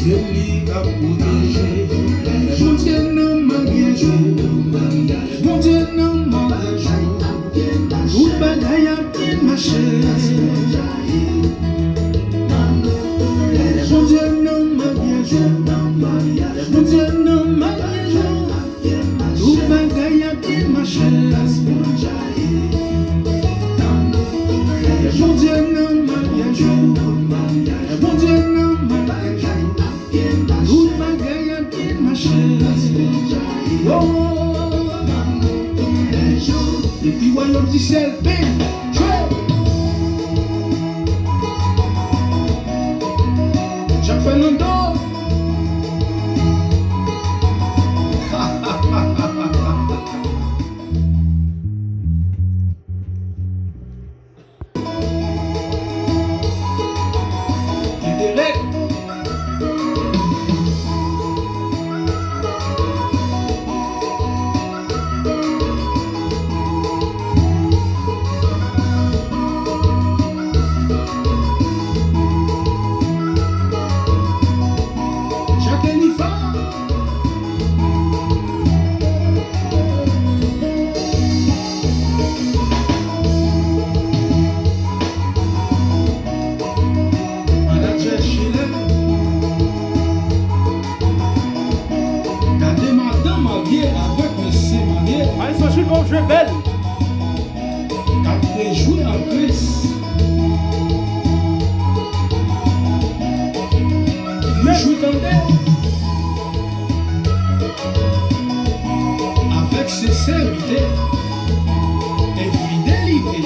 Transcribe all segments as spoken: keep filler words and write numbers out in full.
Li k ap pwoteje. Lè Bondye nan maryaj ou, lè Bondye nan maryaj ou, tout bagay ap byen mache. Lè Bondye nan maryaj ou, lè Bondye nan maryaj ou, tout bagay ap byen mache. Lè Bondye nan maryaj ou, lè Bondye nan maryaj ou, tout bagay ap byen mache. Oh, depi wayòm di syèl, big, jwe. Jack Fernando. Kite rèd. Jack Elifa. Manadjè Chilè. Gade madanm marye avèk mesye marye. Maestro Gilbert, w jwe bèl. K ap rejwi an Kris. Jwi tande. Avèk senserite e fidelite.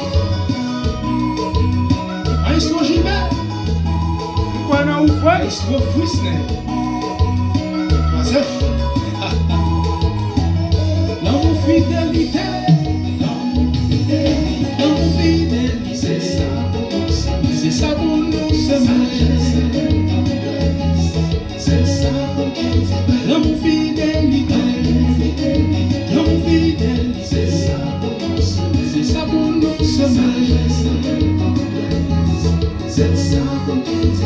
Maestro Gilbert. M kwè nan ou, frè. Maestro Frisney. Joseph. Lanmou, fidelite. Lanmou, fidelite. Lanmou, fidelite. Se sa pou nou semen. Se sa pou nou semen. Se sa pou nou semen. Lanmou, fidelite. Lanmou, fidelite. Se sa pou nou semen. Se sa pou nou semen. Se sa pou nou semen.